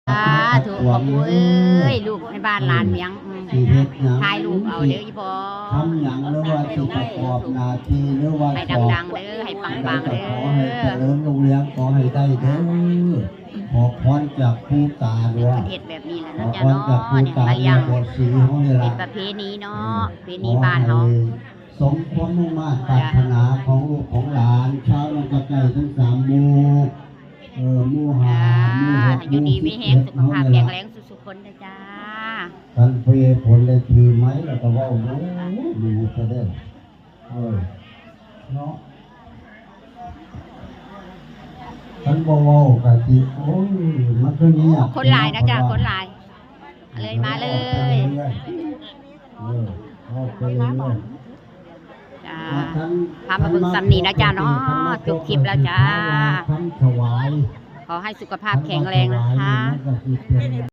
ສາທຸ ຂອບຄຸນເອີຍ ລູກໃຫ້ບ້ານຫຼານຫຍັງ ອືມ ຊິເຮັດຫຍັງ ຖ່າຍຮູບເອົາເດີອີ່ພໍ່ ທຳຫຍັງ ຫຼືວ່າຊິປະກອບໜ້າທີ່ ຫຼືວ່າ ໃຫ້ດັງໆເດີ ໃຫ້ປັງໆເດີ ຂໍໃຫ້ຈະເລີນຮຸ່ງເຮືອງ ຂໍໃຫ້ໄດ້ເດີ ຂໍພອນຈາກປູ່ຕາດ້ວຍ ເຮັດແບບນີ້ແຫຼະເນາະ ຂໍພອນຈາກປູ່ຕາ ແມ່ບົວສີເຮົານີ້ລະ ເປັນປະເພນີເນາະ ເອີ ປະເພນີບ້ານເຮົາ ຂໍໃຫ້ສົມຄວາມມຸ່ງມາດປາດຖະໜາຂອງລູກຂອງຫຼານ ຊາວໜອງກະໄກ່ທັງສາມໝູ່ ເອີ ໝູ່ຫ້າ ອ່າ ໝູ່ຫົກ ຢູ່ດີມີແຮງ ສຸຂະພາບແຂງແຮງ ສຸກໆຄົນເດີຈ້າ ຄັນເພຜົນໄດ້ຖືໄມ ແລ້ວກໍເວົ້າ ໂອ້ຍ ມີສະແດງ ເອີ ເນາະ ຄັນບໍ່ເວົ້າກໍຊິ ໂອ້ຍ ມັນຄືງຽບ ຄົນຫຼາຍນະຈ້າ ຄົນຫຼາຍ ເລີຍ ມາເລີຍ ເອີ ເວົ້າໄປເລື້ອຍໆ ຈ້າ ພາມາເບິ່ງສ່ຳນີ້ນະຈ້າເນາະ ຈົບຄລິບແລ້ວຈ້າ ຄຳຖວາຍ ຂໍໃຫ້ສຸຂະພາບແຂງແຮງນະຄະ ມັນກໍຊິເປັນ